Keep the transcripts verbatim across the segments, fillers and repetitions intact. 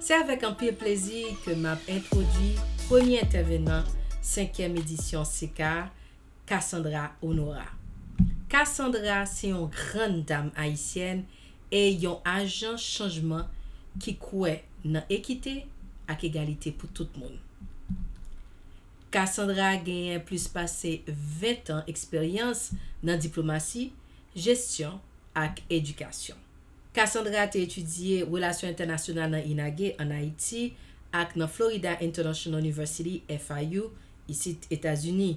Se avèk anpil plezi ke m ap entwodui premye entèvenan senkyèm edisyon seka a, Cassandra Honora. Cassandra se yon grann dam ayisyèn e yon ajan chanjman ki kwè nan ekite ak egalite pou tout moun. Cassandra genyen plis pase ven tan eksperyans nan diplomasi, jesyon ak edikasyon. Cassandra te etidye relasyon entènasyonal nan INAGE ann Ayiti ak nan Florida International University, F I U, isit Etazini.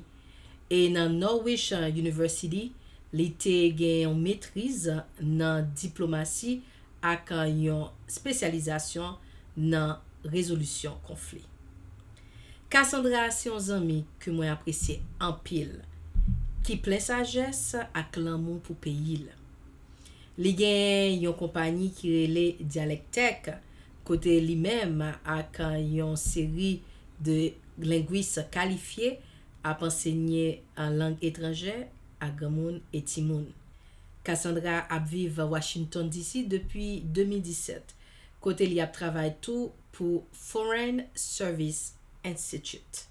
E nan Norwich University, li te gen yon metriz nan diplomasi ak yon espesyalizasyon nan rezolisyon konfli. Cassandra se yon zanmi ke mwen apresye anpil, ki plen sajès ak lanmou pou peyi l. Li gen yon konpayi ki rele Dyalèk Tech, kote li menm ak yon seri de lengwis kalifye ap ansenye lang etranjè a granmoun e timoun. Cassandra ap viv Washington D C depi de mil disèt, kote li ap travay tou pou Foreign Service Institute.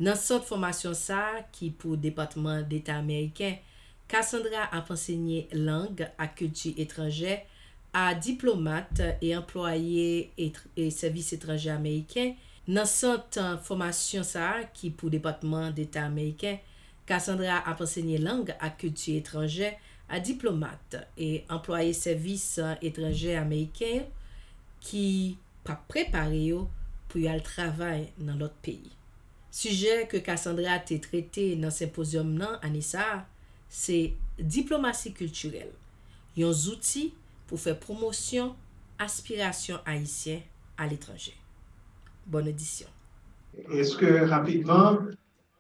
Nan sant fòmasyon sa a, ki pou Depatman Deta ameriken, Cassandra ap ansenye lang ak kilti etranjè a diplomat e anplwaye et-, e sèvis etranjè ameriken. Nan sant fòmasyon sa a, ki pou Depatman Deta ameriken, Cassandra ap ansenye lang ak kilti etranjè a diplomat e anplwaye sèvis etranjè ameriken yo ki p ap prepare yo pou y al travay nan lòt peyi. Sijè ke Cassandra te trete nan senpozyòm nan ane sa a, se diplomasi kiltirèl, yon zouti pou fè pwomosyon aspirasyon ayisyen aletranje. Bòn odisyon. Èske rapidman,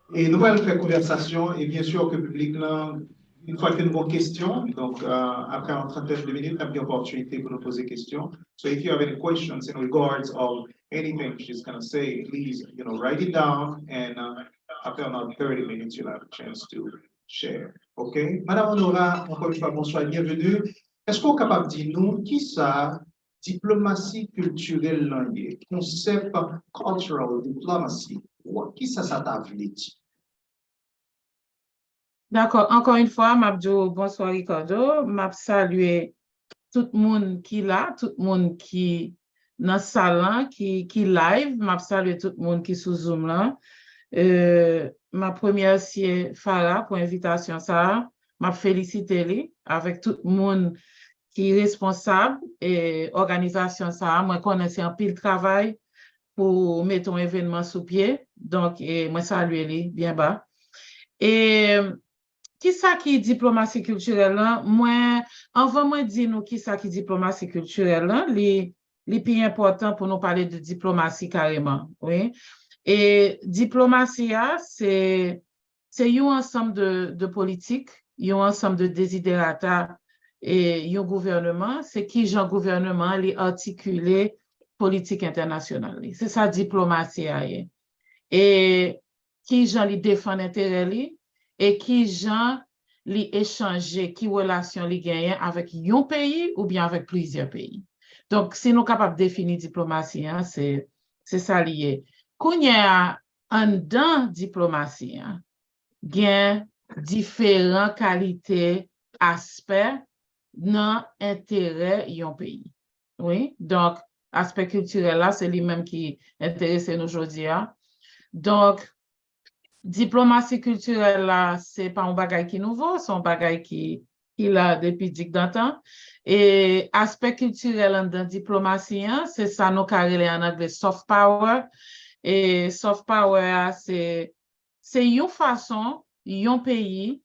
e nou pral fè konvèsasyon, e byen si ke piblik lan, yon fwa ke nou gen kesyon, donk, euh, apre yon trantèn de minit, n ap gen opòtinite pou nou poze kesyon. So if you have any questions in regards of anything she's gonna say, please, you know, write it down, and, uh, after about thirty minutes, you'll have a chance to share. Ok? Madam Honora, ankò yon fwa, bonswa, byenveni. Èske w kapab di nou kisa diplomasi kiltirèl lan ye? Konsèp cultural diplomacy, wa-, kisa sa ta vle di? Dakò, ankò yon fwa, m ap di w bonswa, Ricardo. M ap salye tout moun ki la, tout moun ki nan sal lan, ki, ki live. M ap salye tout moun ki sou Zoom lan. Euh, m ap remèsye Farah pou envitasyon sa a. M ap felisite li avèk tout moun ki responsab, e, òganizasyon sa a. Mwen konnen se anpil travay pou mete yon evènman sou pye. Donk, e, mwen salye li byen ba. E kisa ki diplomasi kiltirèl lan? Mwen, anvan mwen di nou kisa ki diplomasi kiltirèl lan, li, li pi enpòtan pou nou pale de diplomasi kareman, wi. E diplomasi a, se, se yon ansanm de, de politik yon ansanm de deziderata e yon gouvèneman, se kijan gouvèneman an li atikile politik entènasyonal li. Se sa diplomasi a ye. E kijan li defann enterè li, e kijan li echanje, ki relasyon li genyen avèk yon peyi oubyen avèk plizyè peyi. Donk, si nou kapab defini diplomasi an, se, se sa li ye. Kounye a, anndan diplomasi an, gen diferan kalite aspè nan enterè yon peyi. Wi, donk, aspè kiltirèl la, se li menm ki enterese nou jodi a. Donk, diplomasi kiltirèl la, se pa yon bagay ki nouvo, se yon bagay ki, ki la depi dikdantan. E aspè kiltirèl anndan diplomasi an, se sa nou ka rele an angle soft power. E soft power a, se, se yon fason yon peyi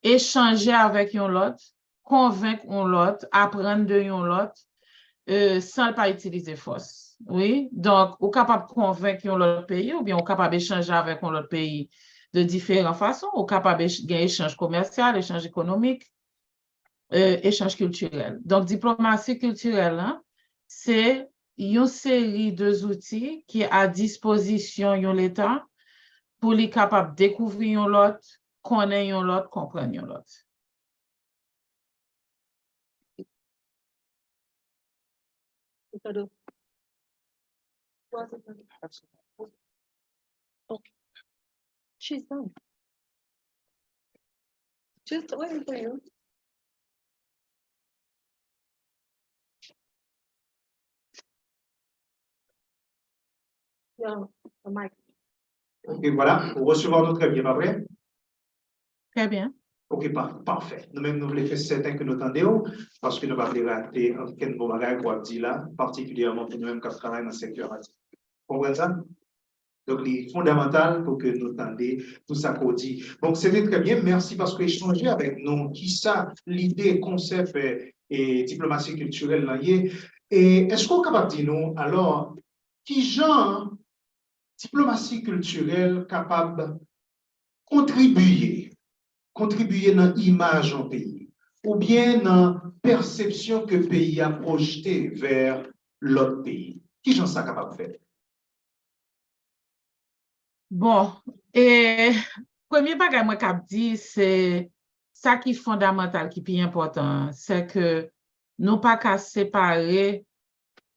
echanje avèk yon lòt, konvenk yon lòt, aprann de yon lòt, e, san l pa itilize fòs. Wi, donk, ou kapab konvenk yon lòt peyi, oubyen ou kapab echanje avèk yon lòt peyi de diferan fason. Ou kapab ech- gen echanj komèsyal, echanj ekonomik, e, echanj kiltirèl. Donk, diplomasi kiltirèl lan, se yon seri de zouti ki a dispozisyon yon leta pou li kapab dekouvri yon lòt, konnen yon lòt, konprann yon lòt. She's done. Just waiting for you. Yo, the mic. Ok, voilà. Ou resevwa nou trè byen, pa vre? Trè byen. Ok, pa, pafè. Nou menm, nou vle fè sèten ke nou tande w, paske nou pa vle rate ankenn bon bagay ke w ap di la, patikilyèman pou nou menm k ap travay nan sektè a. Konprann sa? Donk, li fondamantal pou ke nou tande tout sa ke w di. Donk, se te trè byen. Mèsi paske w echanje avèk nou kisa lide, konsèp, e, e diplomasi kiltirèl lan ye. E èske w kapab di nou, alò, kijan diplomasi kiltirèl kapab kontribiye, kontribiye nan imaj yon peyi, oubyen nan pèsepsyon ke peyi a pwojte vè lòt peyi? Kijan sa kapab fèt? Bon, e premye bagay mwen k ap di, se sa ki fondamantal, ki pi enpòtan an, se ke nou pa ka separe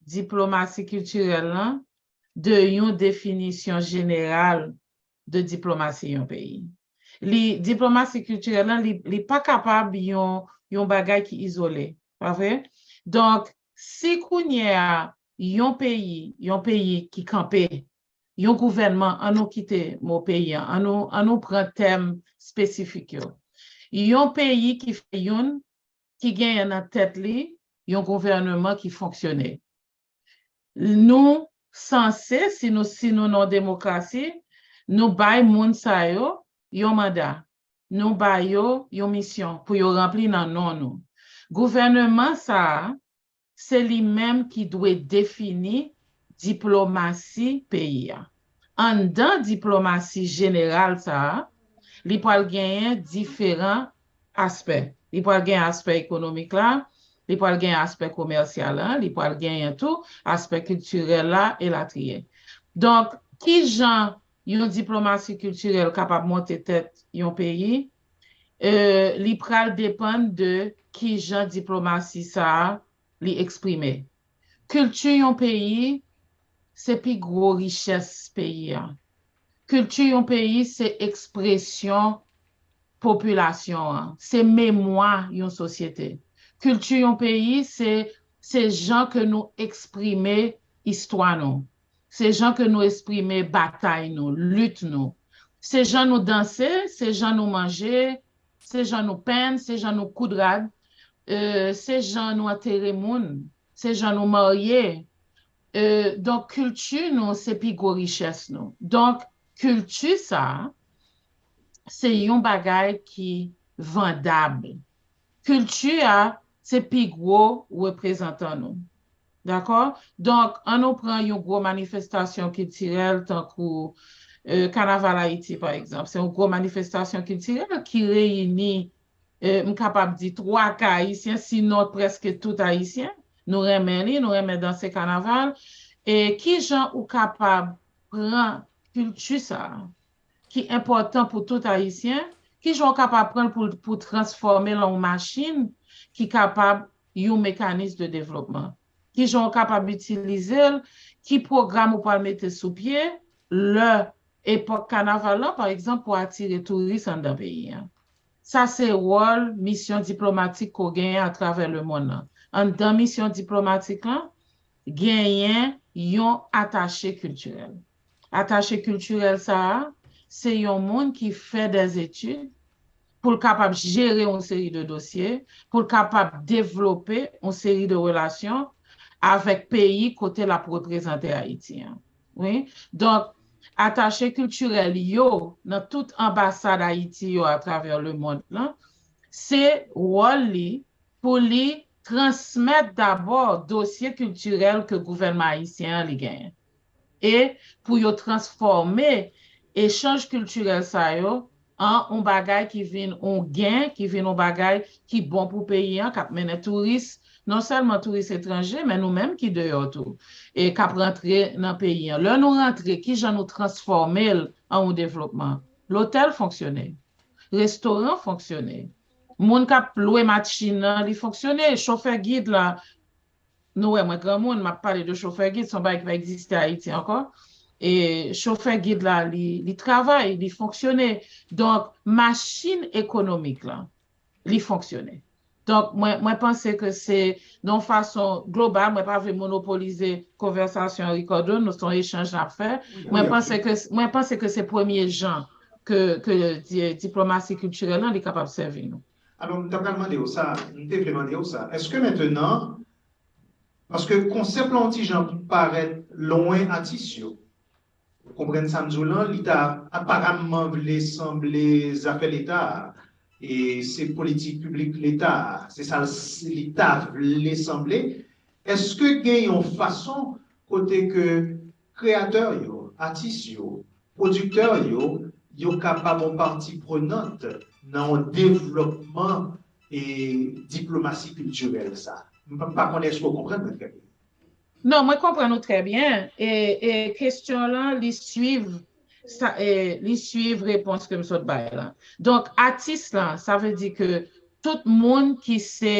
diplomasi kiltirèl lan de yon definisyon jeneral de diplomasi yon peyi. Li, diplomasi kiltirèl lan, li, li pa kapab yon, yon bagay ki izole, pa vre? Donk, si kounye a, yon peyi, yon peyi ki kanpe, yon gouvènman, an nou kite mo peyi an, an nou, an nou pran tèm espesifik yo. Yon peyi ki fè youn, ki genyen nan tèt li yon gouvèneman ki fonksyone. Nou sanse, si nou, si nou nan yon demokrasi, nou bay moun sa yo yon manda, nou ba yo yon misyon pou yo ranpli nan non nou. Gouvèneman sa a, se li menm ki dwe defini diplomasi peyi a. Anndan diplomasi jeneral sa a, li pral genyen diferan aspè. Li pral gen aspè ekonomik la, li pral gen aspè komèsyal la, li pral genyen tou aspè kiltirèl la, elatriye. Donk, kijan yon diplomasi kiltirèl kapab monte tèt yon peyi? E, li pral depann de kijan diplomasi sa a li eksprime. Kilti yon peyi, se pi gwo richès peyi a. Kilti yon peyi, se ekspresyon popilasyon an, se memwa yon sosyete. Kilti yon peyi, se, se jan ke nou eksprime istwa nou. Se jan ke nou eksprime batay nou, lit nou. Se jan nou danse, se jan nou manje, se jan nou penn, se jan nou koud rad, e, se jan nou antere moun, se jan nou marye. E, donk, kilti nou, se pi gwo richès nou. Donk, kilti sa a, se yon bagay ki vandab. Kilti a, se pi gwo reprezantan nou. Dakò? Donk, an nou pran yon gwo manifestasyon kiltirèl tankou, e, Kanaval Ayiti, pa egzanp. Se yon gwo manifestasyon kiltirèl ki reyini e, m kapab di twa ka ayisyen, sinon prèske tout ayisyen. Nou renmen li, nou renmen danse kanaval. E kijan ou kapab pran kilti sa a, ki enpòtan pou tout ayisyen, kijan ou kapab pran l pou, pou transfòme l an yon machin ki kapab yon mekanis de devlopman? Kijan ou kapab itilize l? Ki pwogram ou pral mete sou pye lè epòk kanaval lan, pa egzanp, pou atire touris anndan peyi a? Sa se wòl misyon diplomatik ke w genyen atravè lemonn nan. Anndan misyon diplomatik lan, genyen yon atache kiltirèl. Atache kiltirèl sa a, se yon moun ki fè dèzetid pou l kapab jere yon seri de dosye, pou l kapab devlope yon seri de relasyon avèk peyi kote l ap reprezante Ayiti an. Wi. Donk, atache kiltirèl yo nan tout anbasad Ayiti yo atravè lemonn lan, se wòl li pou li transmèt dabò dosye kiltirèl ke gouvènman ayisyen an li genyen. E pou yo transfòme echanj kiltirèl sa yo an yon bagay ki vin yon gen, ki vin yon bagay ki bon pou peyi an, k ap mennen touris, non sèlman touris etranje, men nou menm ki deyò tou, e k ap rantre nan peyi an. Lè nou rantre, kijan nou transfòme l an yon devlopman? Lotèl fonksyone, restoran fonksyone, moun k ap lwe machin nan, li fonksyone, chofè gid la, nou wè, mwen granmoun, m ap pale de chofè gid, se yon bagay ki pa egziste Ayiti ankò. E chofè gid la, li, li travay, li fonksyone. Donk, machin ekonomik la, li fonksyone. Donk, mwen, mwen panse ke se, nan yon fason global, mwen pa vle monopolize konvèsasyon an, Ricardo, nou se yon echanj n ap fè. Mwen panse ke, mwen panse ke se premye jan ke, ke di- diplomasi kiltirèl lan, li kapab sèvi nou. Alò, m ta pral mande w sa, m te vle mande w sa. Èske mentenan, paske konsèp lan yon ti jan parèt lwen atis yo. Ou konprann sa m di w lan, li ta aparamman vle sanble zafè Leta a. E se politik piblik Leta a. Se sa l- li ta vle sanble. Èske gen yon fason kote ke kreyatè yo, atis yo, pwodiktè yo, yo kapab yon pati prenant nan yon devlòpman e diplomasi kiltirèl sa? M pa, m pa konnen èske w konprann mwen trè byen. Non, mwen konprann ou trè byen. E, e kesyon lan, li swiv sa, e, li swiv repons ke m sot bay lan. Donk, atis lan, sa vle di ke tout moun ki se,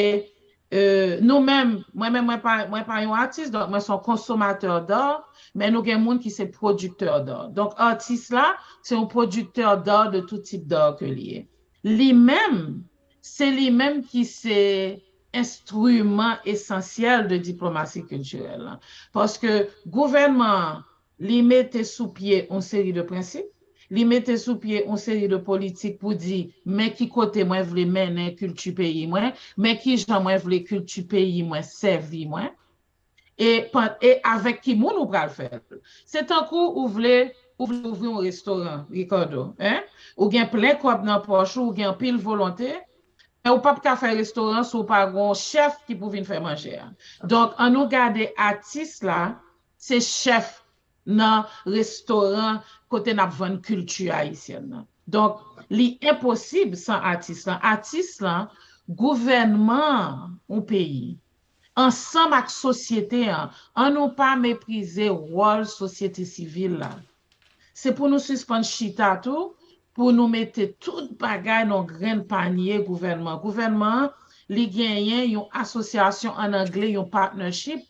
e, nou menm, mwen menm, mwen pa, mwen pa yon atis, donk mwen se yon konsomatè d'art, men nou gen moun ki se pwodiktè d'art. Donk, atis la, se yon pwodiktè d'art de tout tip d'art ke li ye. Li menm, se li menm ki se enstriman esansyèl de diplomasi kiltirèl lan. Paske gouvènman an, li mete sou pye yon seri de prensip, li mete sou pye yon seri de politik pou di, men ki kote mwen vle mennen kilti peyi mwen, men ki jan mwen vle kilti peyi mwen sèvi mwen, e, pan- e avèk ki moun ou pral fè l. Se tankou ou vle, ou vle ouvri yon restoran, Ricardo, en? Ou gen plen kòb nan pòch ou, ou gen anpil volonte, men ou p ap ka fè restoran si w pa gen yon chèf ki pou vin fè manje a. Donk, ann nou gade atis la, se chèf nan restoran kote n ap vann kilti ayisyèn nan. Donk, li enposib san atis lan. Atis lan, gouvènman yon peyi, ansanm ak sosyete an, ann nou pa meprize wòl sosyete sivil la. Se pou nou sispann chita tou, pou nou mete tout bagay nan yon grenn panye gouvènman. Gouvènman an, li genyen yon asosyasyon, an angle, yon partnership,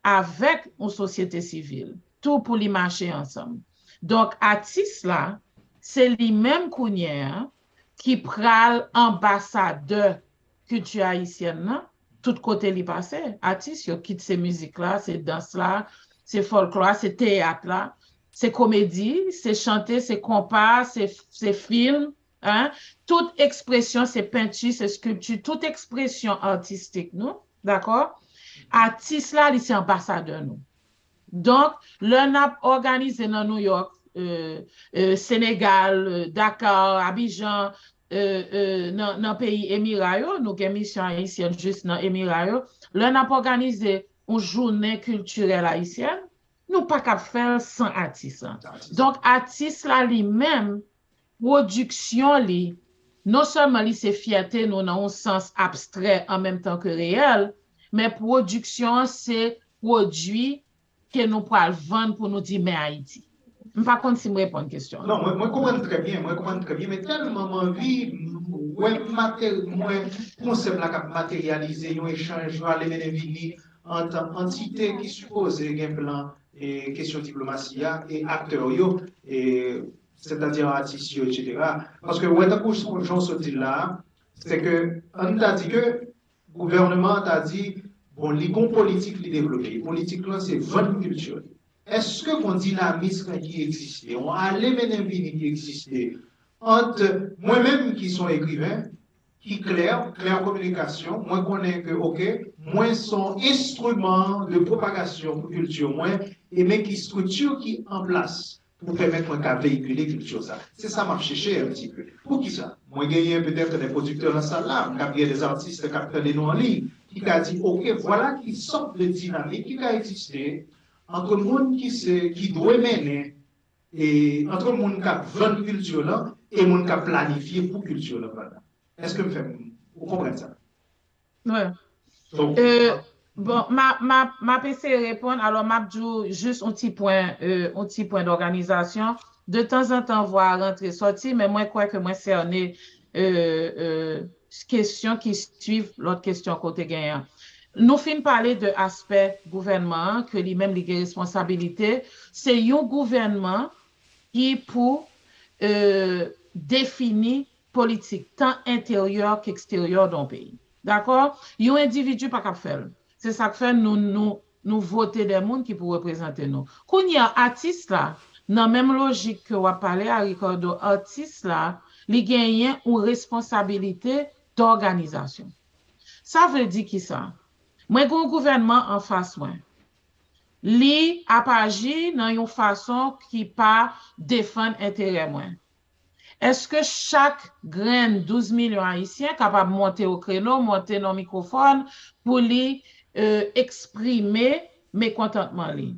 avèk yon sosyete sivil, tou pou li mache ansanm. Donk, atis la, se li menm kounye a ki pral anbasadè kilti ayisyèn nan, tout kote li pase. Atis yo, kit se mizik la, se dans la, se fòlklò a, se teyat la, se komedi, se chante, se konpa, se, se fim, en? Tout ekspresyon, se penti, se skilpti, tout ekspresyon atistik nou, dakò? Atis la, li se anbasadè nou. Donk, lè n ap òganize nan New York, e, e, Senegal, e, Dakar, Abidjan, e, e, nan, nan peyi Emira yo, nou gen misyon ayisyèn jis nan Emira yo. Lè n ap òganize yon jounen kiltirèl ayisyèn, nou pa kab fè l san atis lan. Donk, atis la li menm, pwodiksyon li, non sèlman li se fyète nou nan yon sans abstrè an menm tan ke reyèl, men pwodiksyon an se pwodui ke nou pral vann pou nou di men Ayiti. M pa konn si m reponn kesyon an. Non, mwen, mwen konprann trè byen, mwen konprann trè byen, men tèlman m anvi wè matè, mwen konsèp la k ap materyalize yon echanj, yon ale mennen vini ant antite ki sipoze gen plan e kesyon diplomasi a e aktè yo, e sètadi atis yo, etsetera. Paske wè tankou jan w sot di l la a, se ke ann ta di ke gouvènman an ta di, bon, li gon politik li devlope. Politik lan se vann kilti li. Èske gon dinamis ki egziste, yon ale mennen vini ki egziste ant mwen menm ki se yon ekriven, ki klè, klè kominikasyon, mwen konnen ke, oke, mwen se yon enstriman de pwopagasyon pou kilti mwen, e men ki estrikti ki an plas pou pèmèt mwen ka veyikile kilti sa. Se sa m ap chèche yon ti pe. Poukisa? Mwen genyen petèt de pwodiktè nan sal la, m ka gen de atis k ap tande nou an liy, ki ka di, oke, vwala ki sòt de dinamik ki ka egziste ant moun ki se, ki dwe mennen, e ant moun k ap vann kilti lan e moun k ap planifye pou kilti lan pandan. Èske m fè m, ou konprann sa? Wi. Donk, Euh, bon, m a, m a, m ap eseye reponn. Alò, m ap di w jis yon ti pwen, euh, yon ti pwen dòganizasyon. De tanzantan, vwa a rantre sòti, men mwen kwè ke mwen sène euh, euh, kesyon ki swiv lòt kesyon kote genyen. Nou fin pale de aspè gouvènman an, ke li menm li gen responsabilite. Se yon gouvènman ki pou euh, defini politik, tan enteryè k eksteryè d on peyi. Dakò? Yon endividi pa kab fè l. Se sa k fè nou, nou, nou vote de moun ki pou reprezante nou. Kounye a, atis la, nan menm lojik ke w ap pale a, Ricardo, atis la, li genyen yon responsabilite dòganizasyon. Sa vle di ki sa? Mwen gen yon gouvènman anfas mwen. Li ap aji nan yon fason ki pa defann enterè mwen. Èske chak grenn douz milyon Ayisyen kapab monte o kreno, monte nan mikwofòn pou li euh, eksprime mekontantman li?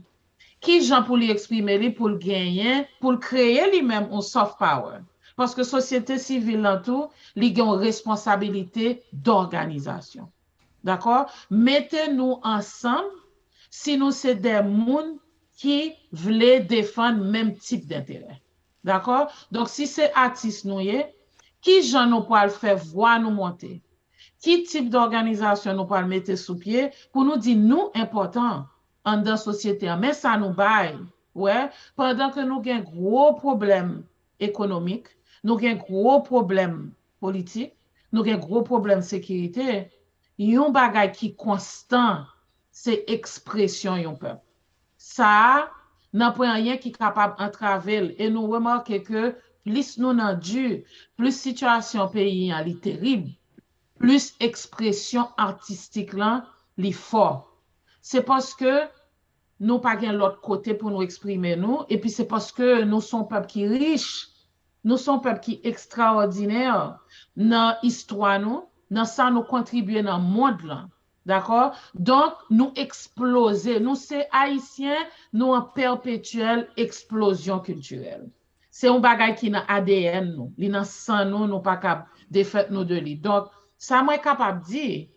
Ki jan pou li eksprime li, pou l genyen, pou l kreye li menm yon soft power? Paske sosyete sivil lan tou, li gen yon responsabilite dòganizasyon. Dakò? Mete nou ansanm si nou se de moun ki vle defann menm tip denterè. Dakò? Donk, si se atis nou ye, ki jan nou pral fè vwa nou monte? Ki tip dòganizasyon nou pral mete sou pye pou nou di nou enpòtan anndan sosyete an? Men sa nou bay, wè, pandan ke nou gen gwo pwoblèm ekonomik, nou gen gwo pwoblèm politik, nou gen gwo pwoblèm sekirite, yon bagay ki konstan, se ekspresyon yon pèp. Sa a, nan pwen anyen ki kapab antrave l, e nou remake ke plis nou nan di, plis sitiyasyon peyi an li terib, plis ekspresyon atistik lan li fò. Se paske nou pa gen lòt kote pou nou eksprime nou, epi se paske nou se yon pèp ki rich, nou se yon pèp ki ekstraòdinè nan istwa nou, nan sa nou kontribye nan mond lan. Dakò? Donk, nou eksploze. Nou se Ayisyen, nou an pèpetyèl eksplozyon kiltirèl. Se yon bagay ki nan A D N nou, li nan san nou, nou pa kab defèt nou de li. Donk, sa mwen kapab di,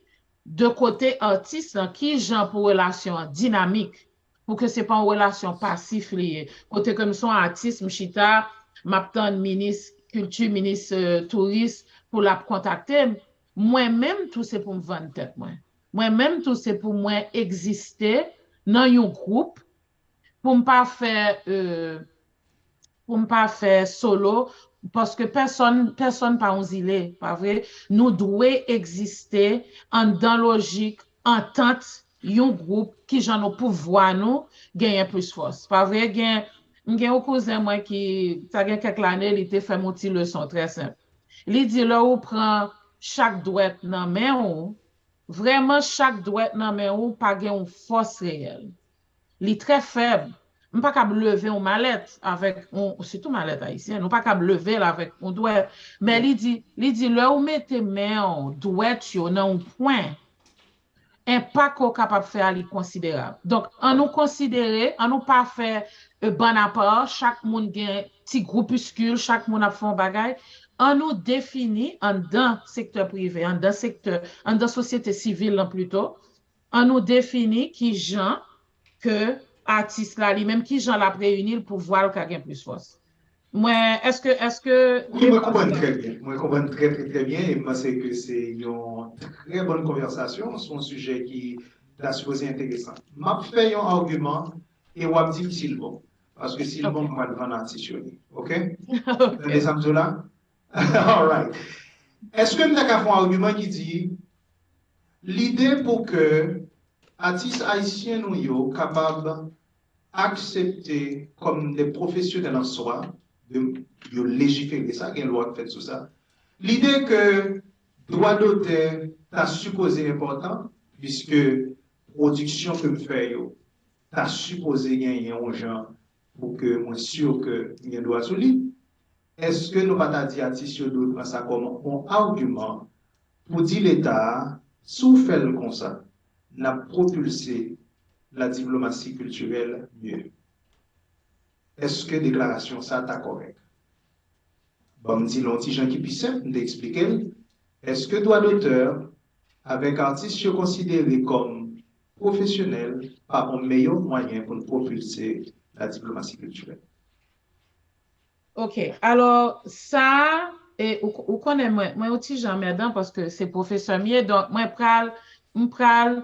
de kote atis lan, ki jan pou relasyon an dinamik, pou ke se pa yon relasyon pasif li ye. Kote ke m se yon atis, m chita, m ap tann minis kilti, minis euh, touris, pou l ap kontakte m. Mwen menm tou se pou m vann tèt mwen. Mwen menm tou se pou mwen egziste nan yon gwoup pou m pa fè euh, pou m pa fè solo, paske pèsonn, pèsonn pa yon zile, pa vre? Nou dwe egziste anndan lojik antant yon gwoup, ki jan nou pou vwa nou genyen plis fòs. Pa vre? Gen, m gen yon kouzen mwen ki, sa gen kèk lane, li te fè m yon ti leson trè senp. Li di, lè ou pran chak dwèt nan men ou, vrèman chak dwèt nan men ou pa gen yon fòs reyèl. Li trè fèb. M pa kab leve yon malèt avèk yon, sitou malèt ayisyen, nou pa kab leve l avèk yon dwèt. Men li di, li di lè ou mete men w, dwèt yo nan yon pwen, enpak ke w kapab fè a li konsiderab. Donk, an nou konsidere, an nou pa fè euh, bann apa, chak moun gen ti groupiskil, chak moun ap fè yon bagay. An nou defini anndan sektè prive, anndan sektè, anndan sosyete sivil lan plito, an nou defini ki jan ke atis la li menm, ki jan l ap reyini l pou vwa l ka gen plis fòs. Mwen, èske, èske... Wi, mwen konprann trè byen. Mwen konprann trè, trè, trè byen. E m panse ke se yon trè bòn konvèsasyon sou yon sijè ki ta sipoze enteresan. M ap fè yon agiman e w ap di m si l bon. Paske si l bon, m pral vann atis yo li. Oke? Tande sa m di w la? Alright. Èske m ta ka fè yon agiman ki di lide pou ke atis ayisyen nou yo kapab aksepte kòm de pwofesyonèl an swa, de, yo lejifere sa, gen lwa k fèt sou sa. Lide ke dwa dotè ta sipoze enpòtan, piske pwodiksyon ke m fè yo ta sipoze genyen yon jan pou ke mwen si ke m gen dwa sou li. Èske nou pa ta di atis yo dwe pran sa kòm yon agiman pou di Leta a, si w fè l konsa, n ap pwopilse la diplomasi kiltirèl mye? Èske deklarasyon sa ta kòrèk? Ban m di l yon ti jan ki pi senp, m te eksplike l. Èske dwa dotè avèk atis yo konsidere kòm pwofesyonèl pa yon meyè mwayen pou n pwopilse la diplomasi kiltirèl? Ok, alò, sa a, e, ou, ou konnen mwen, mwen yon ti jan mèdan paske se pwofesè m ye, donk mwen pral, m pral,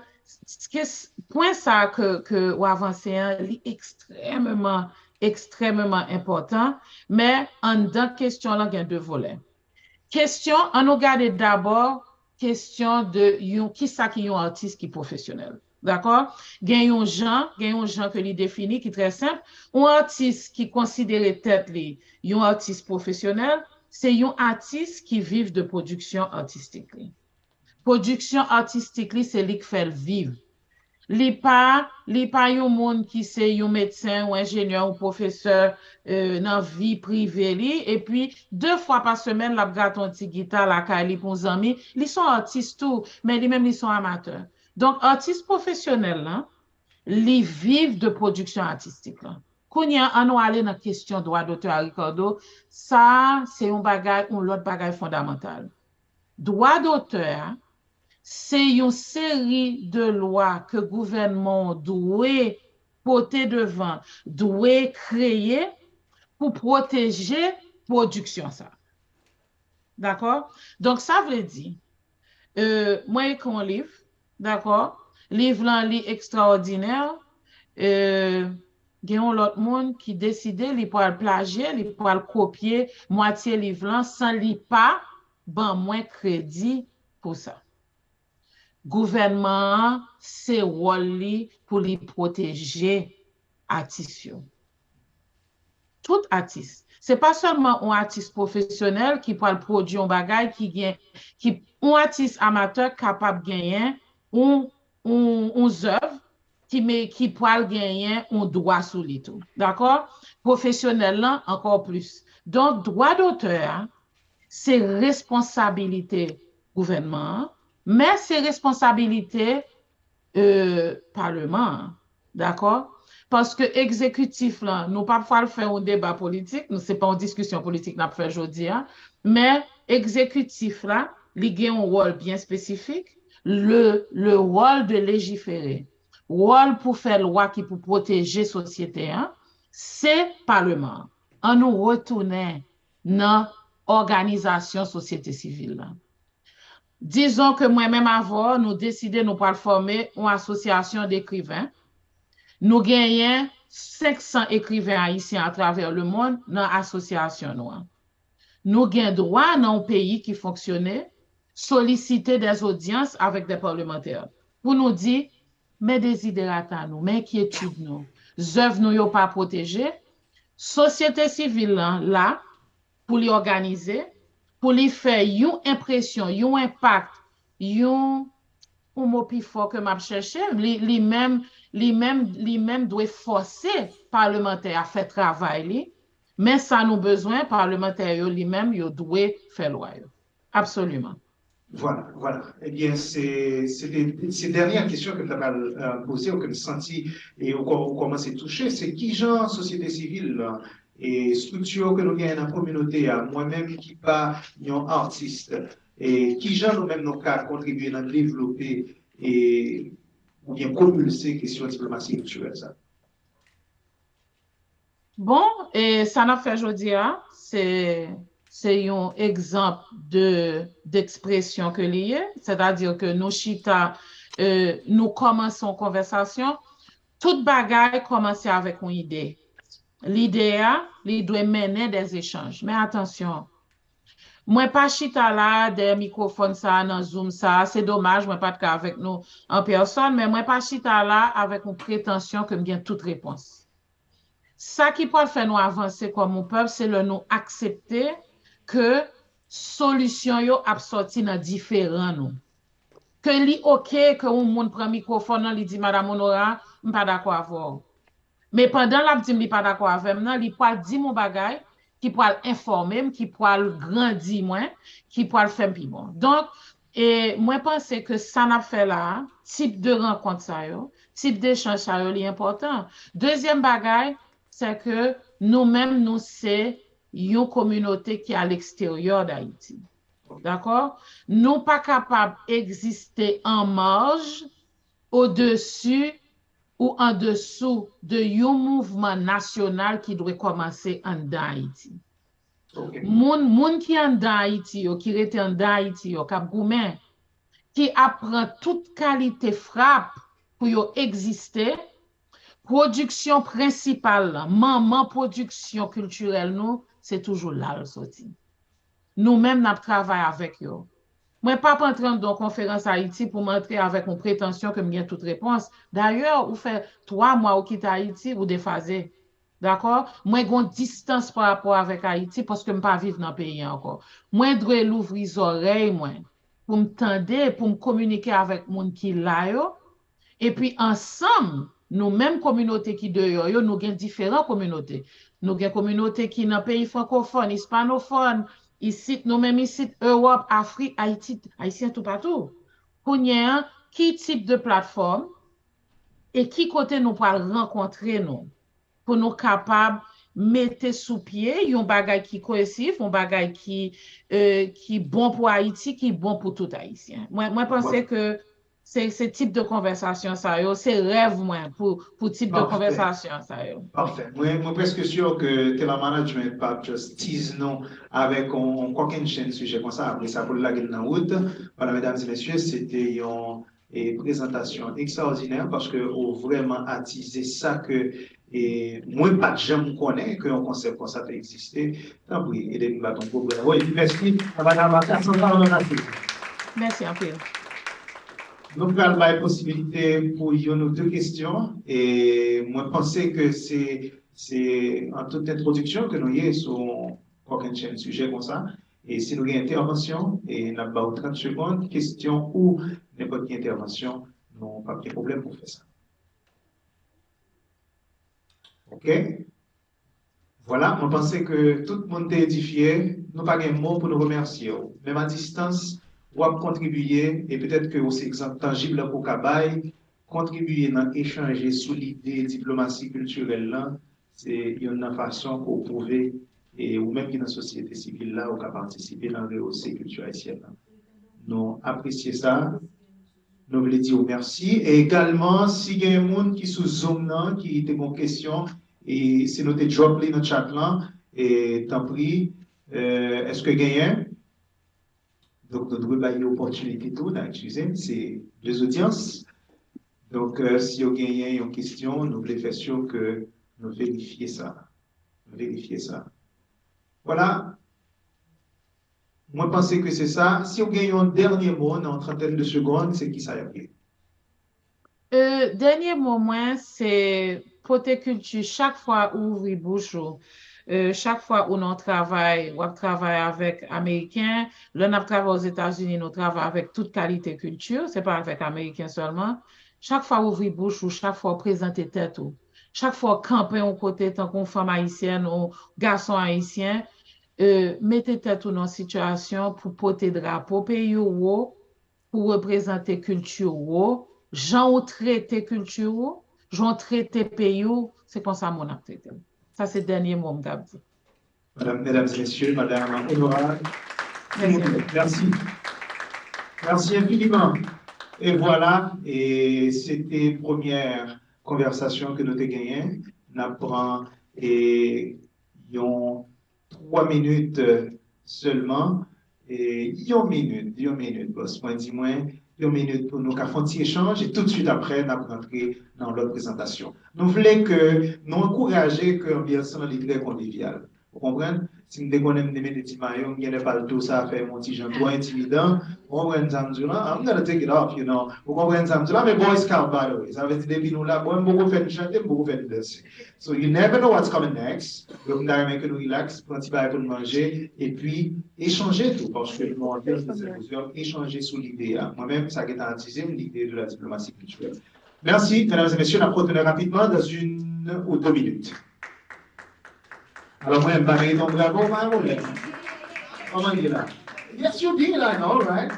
pwen sa ke, ke w avanse an, li ekstrèmeman, ekstrèmeman enpòtan, men anndan kesyon lan gen de volè. Kesyon, an nou gade dabò kesyon de yon, kisa ki yon atis ki pwofesyonèl. Dakò? Gen yon jan, gen yon jan ke li defini ki trè senp. Yon atis ki konsidere tèt li yon atis pwofesyonèl, se yon atis ki viv de pwodiksyon atistik li. Pwodiksyon atistik li, se li k fè l viv. Li pa, li pa yon moun ki se yon medsen, yon enjenyè, yon pwofesè, e, nan vi prive li, epi de fwa pa semèn, l ap grate yon ti gita lakay li pou yon zanmi. Li se yon atis tou, men li menm li se yon amatè. Donk, atis pwofesyonèl lan, li viv de pwodiksyon atistik lan. Kounye a, an nou ale nan kesyon dwa dotè a, Ricardo. Sa a, se yon bagay, yon lòt bagay fondamantal. Dwa dotè a, se yon seri de lwa ke gouvènman an dwe pote devan, dwe kreye pou pwoteje pwodiksyon sa. Dakò? Donk, sa vle di, e, mwen ekri yon liv, dakò? Liv lan, li ekstraòdinè, e, gen yon lòt moun ki deside li pral plajye, li pral kopye mwatye liv lan san li pa ban mwen kredi pou sa. Gouvènman an, se wòl li pou li pwoteje atis yo. Tout atis. Se pa sèlman yon atis pwofesyonèl ki pral pwodui yon bagay ki gen, ki, yon atis amatè kapab genyen yon, yon, yon zèv ki, ki pral genyen yon dwa sou li tou. Dakò? Pwofesyonèl lan, ankò plis. Donk, dwa dotè a, se responsabilite gouvènman an, men se responsabilite, e, paleman an. Dakò? Paske egzekitif lan, nou pa pral fè yon deba politik, nou se pa yon diskisyon politik n ap fè jodi a, men egzekitif la, li gen yon wòl byen espesifik, le, le rôle de légiférer, wòl pou fè lwa ki pou pwoteje sosyete an, se paleman an. An nou retounen nan òganizasyon sosyete sivil la. Dizon ke mwen menm avè w, nou deside nou pral fòme yon asosyasyon de ekriven. Nou genyen senk san ekriven ayisyen atravè lemonn nan asosyasyon nou an. Nou gen dwa nan yon peyi ki fonksyone, solisite dè odyans avèk dè palmantè pou nou di, men deziderata nou, men enkyetid nou, zèv nou yo pa pwoteje, sosyete sivil lan la pou li òganize, pou li fè yon enpresyon, yon enpak, yon, yon mo pi fò ke m ap chèche, li, li menm, li menm, li menm dwe fòse palmantè a fè travay li, men sa nou bezwen, palmantè yo li menm, yo dwe fè lwa yo. Absoliman. Vwala, vwala. Ebyen, se, se te, se dènye kesyon ke m ta pral, e, poze w, ke m santi, e ou, kò- ou kòmanse touche, se kijan sosyete sivil lan, e estrikti yo ke nou genyen nan kominote a, mwen menm ki pa yon atis, e kijan nou menm nou ka kontribye nan devlope e oubyen pwopilse kesyon diplomasi kiltirèl sa? Bon, e sa n ap fè jodi a, se se yon egzanp de d'ekspresyon ke li ye, sètadi ke nou chita, e, nou kòmanse yon konvèsasyon, tout bagay kòmanse avèk yon ide. Lide a, li dwe mennen dè echanj. Men atansyon, mwen pa chita la dèyè mikwofòn sa a, nan Zoom sa a, se domaj, mwen pa t ka avèk nou an pèsòn, men mwen pa chita la avèk yon pretansyon ke m gen tout repons. Sa ki pral fè nou avanse kòm yon pèp, se lè nou aksepte ke solisyon yo ap sòti nan diferan nou. Ke li oke ke yon moun pran mikwofòn nan, li di, Madam Honora, m pa dakò avè w. Men pandan l ap di m li pa dakò avè m nan, li pral di m yon bagay ki pral enfòme m, ki pral grandi mwen, ki pral fè m pi bon. Donk, e mwen panse ke sa n ap fè la a, tip de rankont sa yo, tip dechanj sa yo, li enpòtan. Dezyèm bagay, se ke nou menm, nou se yon kominote ki a leksteryè Dayiti. Dakò? Nou pa kapab egziste an maj, odesi ou andesou de yon mouvman nasyonal ki dwe kòmanse anndan Ayiti. Moun, moun ki anndan Ayiti yo, ki rete anndan Ayiti yo, k ap goumen, ki ap pran tout kalite frap pou yo egziste, pwodiksyon prensipal lan, manman pwodiksyon kiltirèl nou, se toujou la l soti. Nou menm, n ap travay avèk yo. Mwen p ap antre anndan yon konferans Ayiti pou m antre avèk yon pretansyon ke m gen tout repons. Dayè, ou fè twa mwa ou kite Ayiti, ou defaze. Dakò? Mwen gen yon distans pa rapò avèk Ayiti paske m pa viv nan peyi a ankò. Mwen dwe louvri zòrèy mwen pou m tande, pou m kominike avèk moun ki la yo. Epi ansanm, nou menm kominote ki deyò yo, nou gen diferan kominote. Nou gen kominote ki nan peyi frankofòn, ispanofòn, isit, nou menm isit, Ewòp, Afrik, Ayiti, Ayisyen toupatou. Kounye a, ki tip de platfòm e ki kote nou pral rankontre nou pou nou kapab mete sou pye yon bagay ki koyezif, yon bagay ki, e, ki bon pou Ayiti, ki bon pou tout Ayisyen. Mwen, mwen panse ke se, se tip de konvèsasyon sa yo, se rèv mwen pou, pou tip de konvèsasyon sa yo. Pafè. Mwen, mwen prèske si ke Tela Management p ap just tease nou avèk yon, yon kòkennchenn sijè konsa. Apre sa, pou l lage l nan wout, pandan medam e mesye, se te yon e prezantasyon ekstraòdinè paske ou vrèman atize sa ke e mwen pa t janm konnen ke yon konsèp konsa te egziste. Tanpri, ede m bat yon gwo bravo. Epi mèsi a Madam Cassandra Honorato. Mèsi anpil. Nou pral bay posibilite pou youn ou de kesyon. E mwen panse ke se, se an tout entwodiksyon ke nou ye sou kòkennchenn sijè konsa. E si nou gen entèvansyon, e n ap ba w trant segonn, kesyon ou nenpòt ki entèvansyon, nou p ap gen pwoblèm pou fè sa. Oke? Vwala, mwen panse ke tout moun te edifye. Nou pa gen mo pou nou remèsye w. Menm a distans, w ap kontribiye, e petèt ke w se egzanp tanjib la ke w ka bay, kontribiye nan echanje sou lide diplomasi kiltirèl lan, se youn nan fason pou w pwouve, e ou menm ki nan sosyete sivil la, ou ka patisipe nan rewose kilti ayisyèn nan. Nou apresye sa. Nou vle di w mèsi. E egalman, si gen moun ki sou Zoom nan, ki te gen kesyon, e si nou te drop li nan chat lan, e tanpri, e, èske genyen? Donk, nou dwe bay yo opòtinite tou, n a eskize m, se de zodyans. Donk, e, si yo genyen yon kesyon, nou vle fè si ke nou verifye sa. Nou verifye sa. Vwala. Mwen panse ke se sa. Si w gen yon dènye mo nan yon trantèn de segonn, se kisa y ap ye? E, dènye mo mwen, se pote kilti chak fwa ou ouvri bouch ou. E, chak fwa ou nan yon travay, w ap travay avèk Ameriken. Lè n ap travay Ozetazini, nou travay avèk tout kalite kilti, se pa avèk Ameriken sèlman. Chak fwa ou ouvri bouch ou, chak fwa ou prezante tèt ou, chak fwa ou kanpe yon kote tankou yon fanm ayisyèn ou gason ayisyen, e, mete tèt ou nan sitiyasyon pou pote drapo peyi w wo, pou reprezante kilti w wo, jan ou trete kilti w, jan ou trete peyi w, se konsa moun ap trete w. se dènye mo m t ap di. Madame, mesdames et messieurs, Madame Honorable. Merci. Merci infiniment. Et voilà, et c'était première conversation que nous avons gagnée. Nous prenons et yon twa minit sèlman, e yon minit, yon minit, bòs mwen di mwen, yon minit pou nou ka fè yon ti echanj, e tout de suite après, n ap rantre nan lòt prezantasyon. Nou vle ke nou ankouraje ke anbyans lan li trè konvivyal. Ou konprann? Si m te konnen m te mete ti mayo, m genlè palto sa fè m yon ti jan twò entimidan. Ou konprann sa m di w la? I'm gonna take it off, you know. Ou konprann sa m di w la? Men Boy Scout, by the way. Sa vle di depi nou la, bon, m poko fè n chante, m poko fè n danse. So you never know what's coming next. Donk, m ta renmen ke nou relax, pran ti bagay pou n manje, epi echanje tou, paske nou anbyans de senpozyòm, echanje sou lide a. Mwen menm, sa gentan atize m, l'idée de la diplomatie culturelle. Merci, mesdames et messieurs, n ap retounen rapidman dans une ou deux minutes. Alò, mwen, m pa merite yon bravo, pa yon pwoblèm. Kòman l ye la? Yes, you did, I know, right?